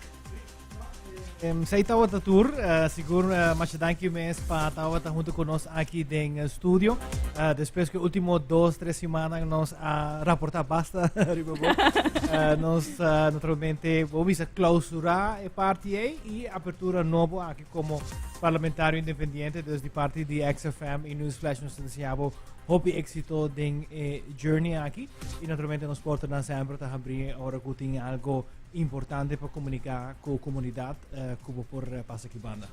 Um, sei tawata tur, uh, sigur uh, masha danki mes pa tawata junto con nos aki den eh, studio. Uh, despues ku último dos, tres simannan nos a raportá basta riba bo. Uh, nos uh, naturalmente bo bisa clausura e parti ei i apertura nobo aki como parlamentario independiente. Dus di parti di XFM i Newsflash nos ta deseá bo hopi éxito den e journey aki. I naturalmente nos portanan semper ta habrí ora ku tin algo importante pa komuniká ku komunidat uh, ku bo por pasa aki banda.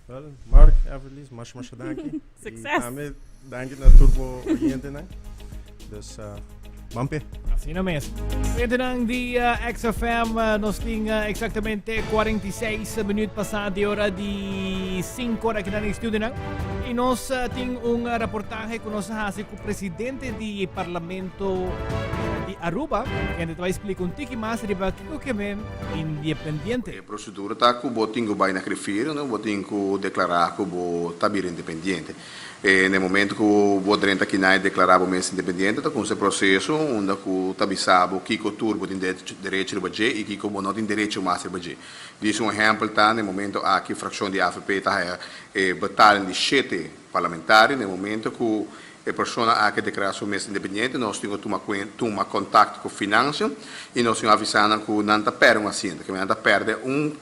Wel, Mark, Everlis, masha masha danki. Succes. I tambe danki na tur bo oyentenan. Dus, uh, ban pe. Asina mes. Oyentenan di uh, XFM, uh, nos tin uh, exactamente 46 minuut pasá di ora di 5 ora aki na studionan. I nos uh, tin un uh, reportahe ku nos a hasi ku presidente di Parlamento di Aruba, kende ta bai splika un tiki mas riba kiko ke men independiente. E prosedura ta ku bo tin ku bai na griffier no bo tin ku deklará ku bo ta bira independiente. E na e momento ku bo drenta kinan e deklará bo mes independiente ta kumsa e proseso unda ku ta bisa bo kiko tur bo tin derecho riba dje i kiko bo no tin derecho mas riba dje. Disi un ehèmpel ta na e momento aki frakshon di avp ta haya e betaling di shete parlamentario na e momento ku E persona aki a deklará su mes independiente, nos tin ku tuma tuma kontakto ku Financiën i nos tin ku avisá nan ku nan ta pèrdè un asiento, ke nan ta pèrdè un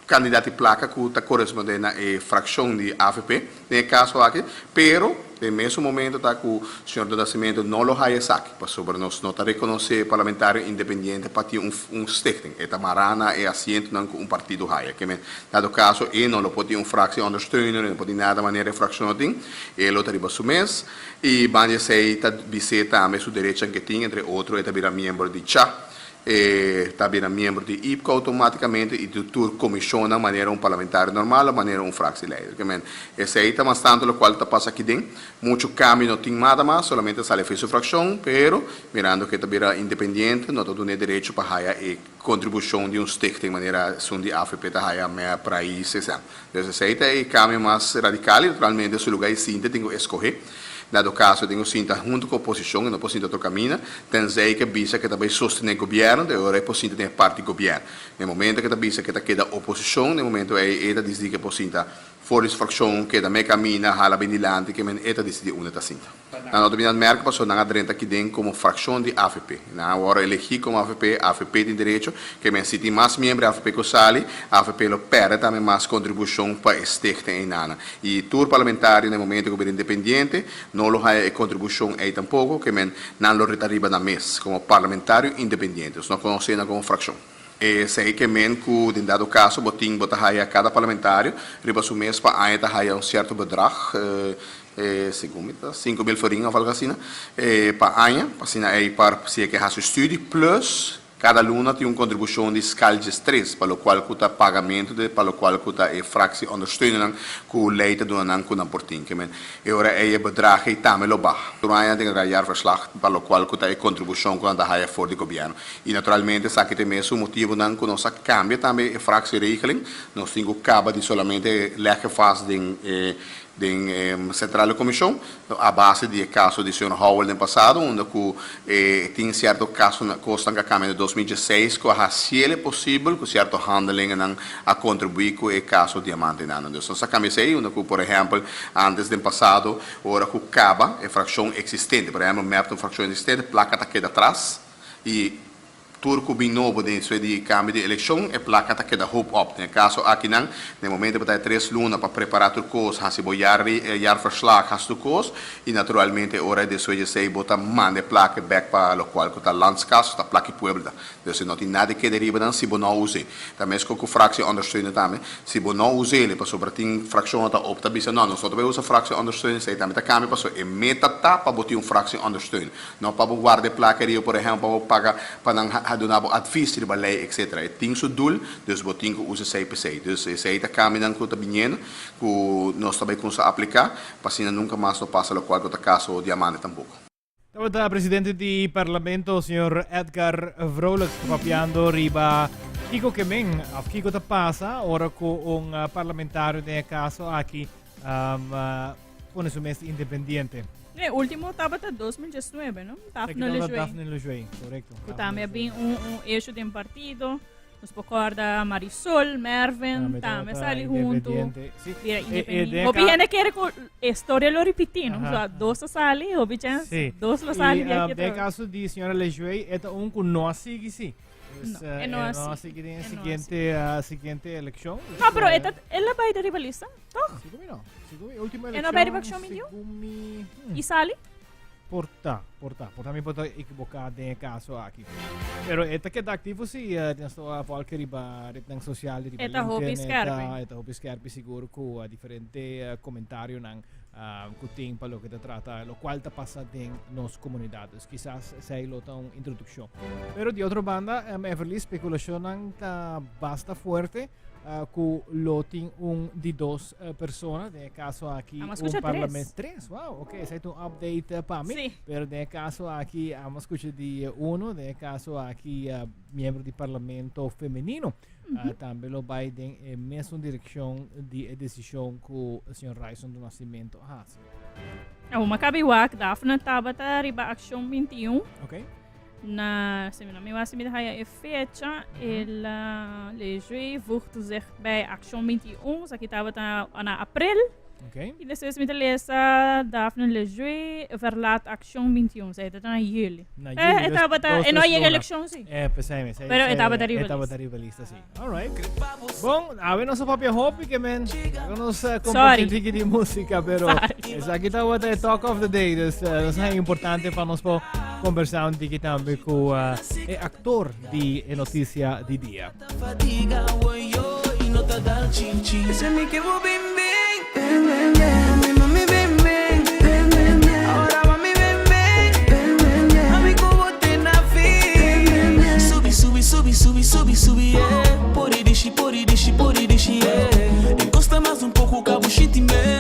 kandidat di plaka ku ta korespondé na e frakshon di avp den e kaso aki, pero den mesun momento ta ku señor Do Nascimento no lo haya esaki, pasobra nos no ta rekonosé parlamentario independiente pa tin un un stichting, e ta mará na e asientonan ku un partido haya, ke men dado kaso e no lo por tin un fractie ondersteuner, e no por tin nada manera e frakshon no tin. E lo ta riba su mes y banda esey ta bis'é tambe su derechan ke tin, entre otro e ta bira miembro di cha, e ta bira miembro di IPCO automaticamente y di tur comisionnan manera un parlamentario normal of manera un fractieleider. Ke men, esey ta mas tanto locual ta pasa aki den. Mucho cambio no tin mada mas, solamente sali af'e su fraccion, pero mirando ke ta bira independiente no ta dun'é derecho pa haya e contribucion di un stichting manera esun di avp ta haya mea prais esnan. Dus esey ta e cambio mas radical y naturalmente su lugar y sinta tin cu escoge. Dado caso tin cu sinta hunto cu oposicion y no por sinta otro camina, tenzij ke bisa ke ta bay sostene gobierno, de ora e por sinta den e parti gobierno. Den momento ke ta bisa ke ta keda oposicion, den momento ey e ta dicidi ke por sinta for di su fraccion, keda me camina, hala bin dilanti, ke men e ta dicidi unda ta sinta. Nan no ta bini merka pasobra nan a drenta kiden komo frakshon di avp. Nan a wòrdu elegí komo avp, avp tin derecho, ke men si tin mas miembro di avp ku sali, avp lo pèrdè tambe mas kontribushon pa e stichting einanan. I tur parlamentario na e momento ku bira independiente no lo haña e kontribushon ei tampoko, ke men nan lo rita riba nan mes komo parlamentario independiente. Nos no konosé nan komo frakshon. Esei ke men ku den dado kaso bo tin bo ta haya kada parlamentario riba su mes pa aña ta haya un sierto bedrag, segun mi ta 5000 florin of algo asina, pa aña, pa asina ei par si e ke hasi studi plus kada luna tin un kontribushon di skaltjes tres pa lokual ku ta pagamentu de pa lokual ku ta e fractie ondersteunernan ku lei ta duna nan ku nan por tin. Ke men E ora ei e bedrag ei tambe lo baha. Tur aña tin e jaarverslag pa lokual ku ta e kontribushon ku nan ta haya for di gobièrnu. I naturalmente esaki ta e mesun motibunan ku nos a kambia tambe e fractieregeling. Nos tin ku kaba di solamente lèg e vast den e den e Centrale Commission a base di e kaso di señor Howell den pasado unda ku e tin sierto kasonan kosnan ku a kambia den 2016 ku a hasiel e posibel ku sierto handelingennan a kontribuí ku e kaso diamantenan. Dus nos a kambia esei unda ku por ehèmpel antes den pasado ora ku kaba e frakshon eksistente, por ehèmpel mep ta un frakshon eksistente, plaka ta keda atras i tur ku bin nobo den esei di kambio di elekshon e plaka ta keda hoop op. Den e kaso akinan den momento ku ta e tres luna pa prepará tur kos, hasi bo jaar jaarverslag, hasi tur kos i naturalmente ora despues di esei bo ta manda e plaka bèk pa lokual ku ta landskas, ta plaka i pueblo ta. Dus e no tin nada keda riba nan si bo no us'é. Ta meskos ku fractie ondersteuner tambe. Si bo no us'é, pasobra tin frakshon ta opta bisa no, nos no ta bai usa fractie ondersteuner, esei tambe ta kambia pasobra e meta ta pa bo tin un fractie ondersteuner. No pa bo warda e plaka riba, por ehèmpel, pa bo paga pa nan duna bo advies riba lei etcetera. E tin su doel, dus bo tin ku usa esei p'esei. Dus esei ta kambionan ku ta biniendo ku nos ta bai kumsa apliká pa asina nunka mas no pasa lokual ku ta kaso diamante tampoko. Tabata presidente di Parlamento, señor Edgar Vrolijk, papiando riba kiko ke men of kiko ta pasa ora ku un eh, parlamentario den e kaso aki um, eh, pone su mes independiente. E último tabata 2019, no? Daphne Daphne Lejué. Daphne Lejué, correcto. Ku tambe a bin un, un issue den partido. Nos por corda Marisol, Mervin, tambe sali hunto. Sí. Bira independiente. Hopi hende kere ku e storia lo repeti, no? So, dos a sali, hopi chance, dos lo sali di aki. Den caso di señora Lejuey, e ta un ku no a sigui, sí. No, e no a sigui. sigui den siguiente, siguiente eleccion. No, pero e ta, el a bai riba lista, toch? Sigun mi no. Sigun mi última eleccion. E no bai riba accion mi I sali? Por ta, por ta. Por ta mi por ta ekiboká den e kaso aki. Pero e ta keda aktivo si, nos ta volg riba retnan sosial, riba E ta hopi LinkedIn, skerpi. E ta hopi skerpi sigur ku diferente komentarionan ku tin pa loke ta trata lokual ta pasa den nos komunidat. Dus kisas esei lo ta un introdukshon. Pero di otro banda, Everly, spekulashonnan ta basta fuerte. Cu lo tin un di dos persona, den e caso aki Amo un scucha parlament. tres. Tres, wow, ok, esei ta un update pa mi. Sí. Pero den e caso aki amo scucha di uno, den e caso aki miembro di parlamento femenino. Tambe lo bai den e mesun direccion di e decision cu señor Ryson do Nascimento a haci. Awor mi a cabi wak, Daphne tabata riba Accion 21. Ok. Na, si mi no mi wasi mi ta haya e fecha, el uh, Lejué voegde zich bij Action 21, esaki tabata na april. Okay. Y despues mi ta lesa Daphne Lejué verlaat Action 21, zij dat na juli. Na Eh, juli, e dus tabata, dos, e no tres yega luna. eleccion, sí. Pesei mi, Pero e tabata riba E tabata lista. riba lista, sí. All right. Bon, awe nos a papia hopi ke men. Awe nos Sorry. comparti tiki di música, pero Sorry. esaki tabata e talk of the day. Dus nos es importante pa nos po conversa un tiki tambe cu e actor di e noticia di dia. Fatiga, oy, oy, no ta dal chin chin. Ese mi que bo bim bim. Ven, ven, ven. Mami, mami, ven, ven. Ven, ven, ven. Ahora mami, ven, ven. Ven, ven, ven. Mami, como te nafi. Subi, subi, subi, subi, subi, subi, yeah. Pori dishi, pori dishi, pori dishi, yeah. Encosta mais um pouco, cabo shitime.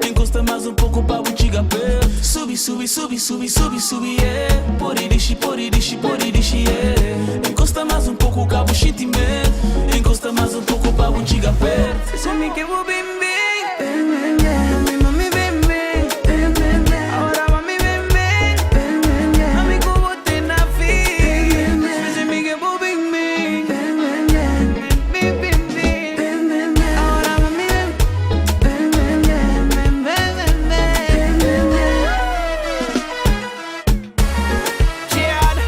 Encosta mais um pouco, pa buchiga pé. Subi, subi, subi, subi, subi, subi, yeah. Pori dishi, pori dishi, pori dishi, yeah. Encosta mais um pouco, cabo shitime. Encosta mais um pouco, pa buchiga pé. Se mi que bo bim bim. Ven, ven, ven. Mami, mami, ven, ven. Ven, ven, ven. Ahora mami, ven, ven. Ven, ven, ven. Mami, como te nafi. Se mi que bo bim bim. Ven, ven, ven. Bim, bim, bim. Ven, ven, ven. Ahora mami, ven. Ven, ven, ven. Ven, ven, ven, ven. Ven, ven, ven. Chad.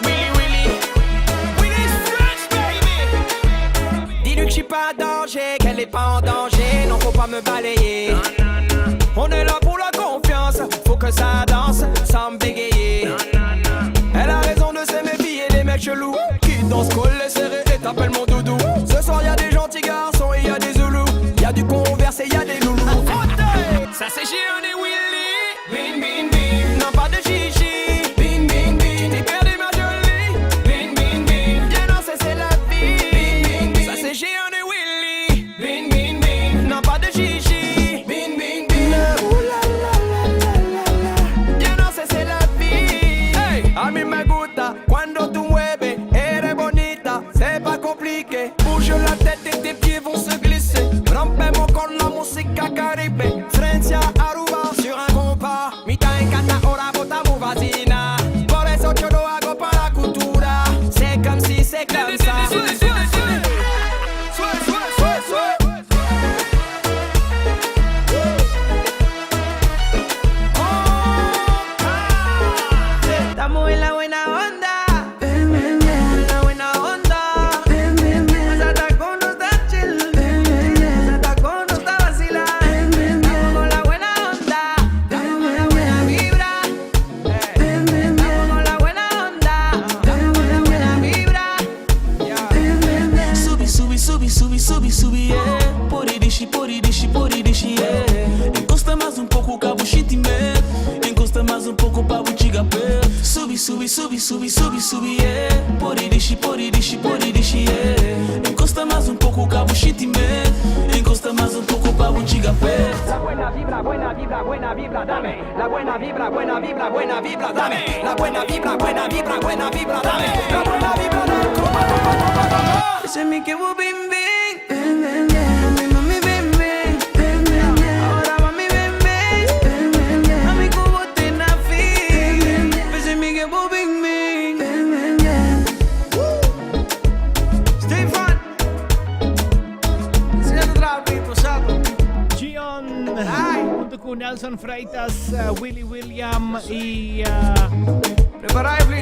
Willy Willy. Willy Stretch, baby. Dis-lui que je suis pas danger, qu'elle est pas en danger, non faut pas me balayer. On est là pour la confiance, faut que ça danse sans me bégayer. Elle a raison de se méfier des mecs chelous qui dansent collés serrés et t'appellent mon doudou. Ce soir y a des gentils garçons et y a des zoulous, y a du converse et y a des loulous. Ça c'est Géon et Willy. Bin bin bin. Non pas de chichi, Bin bin bin. t'es perdu ma jolie. Bin bin bin. Viens danser c'est la vie. Bin, bin, bin. Ça c'est Géon et Willy. Bin bin bin. Non pas de chichi. Bin bin bin. Ouh la la la la la la. Viens danser c'est la vie. Hey. A mí me gusta cuando tú mueves, eres bonita, c'est pas compliqué. Bouge la tête et tes pieds vont se glisser. Rompemos con la música caribe. Francia, Aruba, sur un compas. Mi encanta ahora botamos vacina. Por eso yo lo hago para la cultura. C'est comme si, c'est comme ça. Sue, sue, sue, sue. Estamos en la buena onda. Ven, ven, ven. La buena onda. Ven, ven, ven. Ese tacón no está chill. Ven, ven, ven. Ese tacón no está vacila. Ven, ven, ven. Estamos con la buena onda. Estamos con la buena vibra. Ven, ven, ven. Estamos con la buena onda. Estamos con la buena vibra. Ven, ven, ven. Subi, subi, subi, subi, subi, subi, yeah. Pori dishi, pori dishi, pori dishi, yeah. Encosta mais um pouco, cabo shitime. Encosta mais um pouco, pa buchiga pé. Subi, subi, subi, subi, subi, subi, yeah. Pori dishi, pori dishi, pori dishi, yeah. Encosta mais um pouco, cabo shitime. Encosta mais um pouco, pa buchiga pé. La buena vibra, buena vibra, buena vibra, dame. La buena vibra, buena vibra, buena vibra, dame. La buena vibra, buena vibra, buena vibra, dame. La buena vibra, dame. Toma, toma, toma, toma. Ese mi que bo bim bim. Ven, ven, ven. Mami, mami, ven, ven. Ven, ven, ven. Ahora mami, ven, ven. Ven, ven, ven. Mami, como te nafi. Ese mi que bo bim bim. Ven, ven, ven. ku Nelson Freitas, Willy William i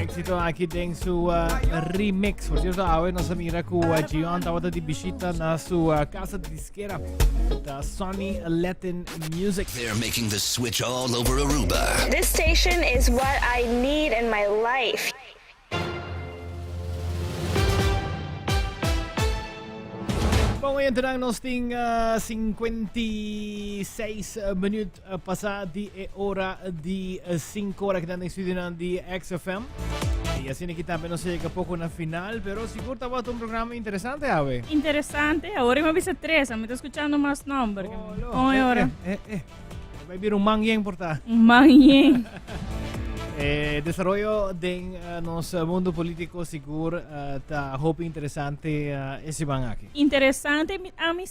Éxito aki den su remix. Por cierto, awe nos a mira ku Gion tabata di bishita na su casa diskera. Ta Sonny Latin Music. They're making the switch all over Aruba. This station is what I need in my life. Bon oyentenan, nos tin 56 minuut pasa di e ora di 5 ora kinan den studionan di XFM. Y asina ki tambe nos a yega poco na final, pero sigur tabata un programa interesante awe. Interesante. Awor mi a bisa tres, mi ta escuchando mas nomber. Oh, lo. Con e ora. Eh, eh, eh. Bai bira un man yen por ta. Un man yen. Eh, desaroyo den eh, nos mundo politico sigur eh, ta hopi interesante eh, e siman aki. Interesante, mi, a mi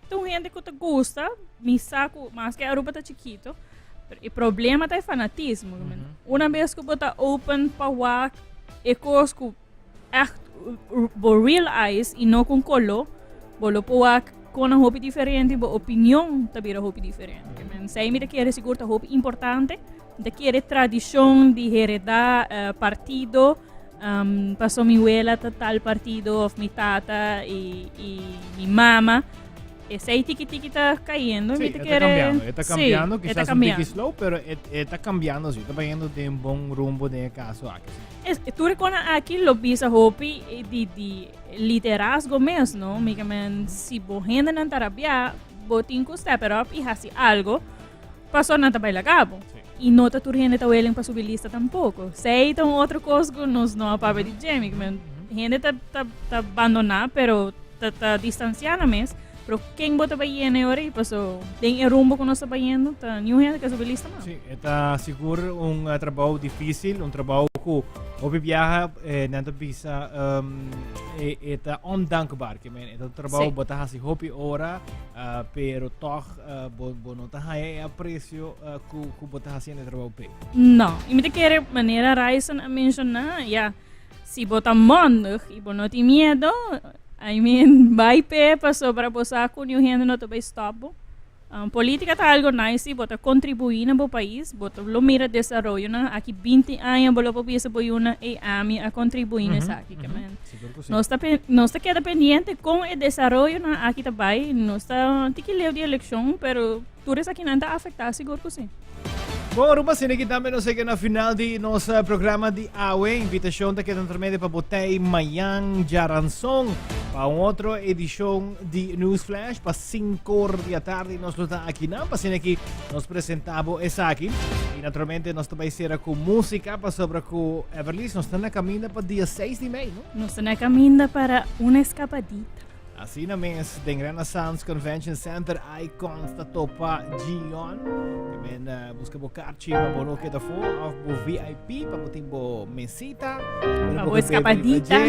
ta un hende ku ta gusta, mi sa ku maske Aruba ta chikito, pero e problema ta e fanatismo. Mm -hmm. Una vez ku bo ta open pa wak e kos ku echt bo real eyes y no con color, bo lo por wak con een hopi diferente, bo opinion ta bira hopi diferente. Men sei mi ta kere sigur ta hopi importante, mi ta kere tradicion di hereda eh, partido, um, paso mi wela ta tal partido of mi tata y, y mi mama. Esei tiki tiki ta cayendo. Sí, mi ta e ta kere... cambiando, e ta Sí, cambiando, e ta quizás un tiki cambiando. slow, pero e, e ta cambiando, sí, ta bayendo den bon rumbo den e caso aki. Sí. Es, tur e kona aki lo bisa hopi di, di liderazgo mes, no? Mi ke men, si bo hendenan ta rabia, bo tin ku step it up i hasi algo, paso nan ta bai laga bo. Sí. I no ta tur hende ta willing pa subi lista tampoko. Sei ta un otro kos ku nos no a papia di dje, mi ke men, hende ta, ta, ta bandoná, pero ta, ta distansiá nan mes. Pero ken bo ta bai yena e ora ei? Paso den e rumbo ku nos ta bayendo, ta niun hende ke subi lista mas. Sí, e ta sigur un eh, trabou difícil, un trabou ku hopi biaha eh, nan ta bisa um, e, e ta ondankbaar. Ke men, e ta un trabou Sí. bo ta hasi hopi ora, ah, pero toch eh, bo, bo no ta haya e aprecio eh, ku, ku bo ta hasiendo e trabou pe. No, i mi ta kere manera Ryson a menshoná, ya, si bo ta mondig i bo no tin miedo, I mean, bai p'e pasobra bo sa ku niun hende no ta bai stòp bo. Polítika ta algo nice si bo ta kontribuí na bo pais, bo ta lo mira desaroyonan. Aki binti aña bo lo por bisa bo yunan, ey ami a kontribuí na esaki. Ke men nos ta nos ta keda pendiente kon e desaroyonan aki ta bai. Nos ta tiki leu di elekshon, pero tur esakinan ta afektá sigur ku si. Bon, Aruba, asina ki tambe nos yega na final di nos programa di awe. Invitacion ta keda naturalmente pa bo tei mayan djaranson pa un otro edicion di News Flash pa 5 or di atardi nos lo ta akinan pa asina ki nos presenta bo esaki. Y naturalmente nos ta bai cera cu musica pasobra cu Everlis nos ta na caminda pa dia 6 di mei, no? Nos ta na caminda para una escapadita. Asina mes, den Renaissance Convention Center, Icons ta topa Gion. Ke men eh, buska bo karchi pa bo no keda fo of bo VIP pa bo tin bo mesita. Pa bo escapadita.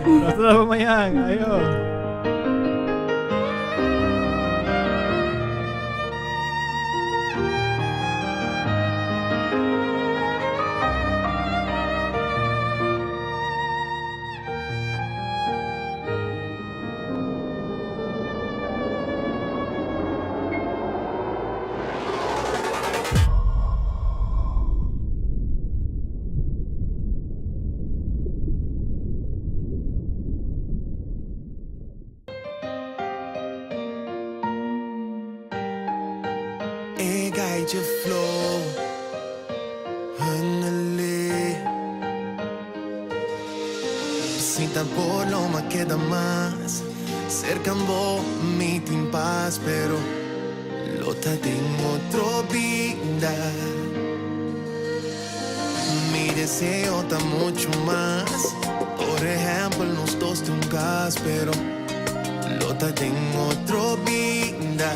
Nos ta topa mañan. Ayo. E gaitje flow, Hengele. Si ta por lo ma keda mas Cerca bo mi tin paz Pero lo ta den otro bida Mi deseo ta mucho mas Por ehempel nos dos tin un cas Pero lo ta den otro bida.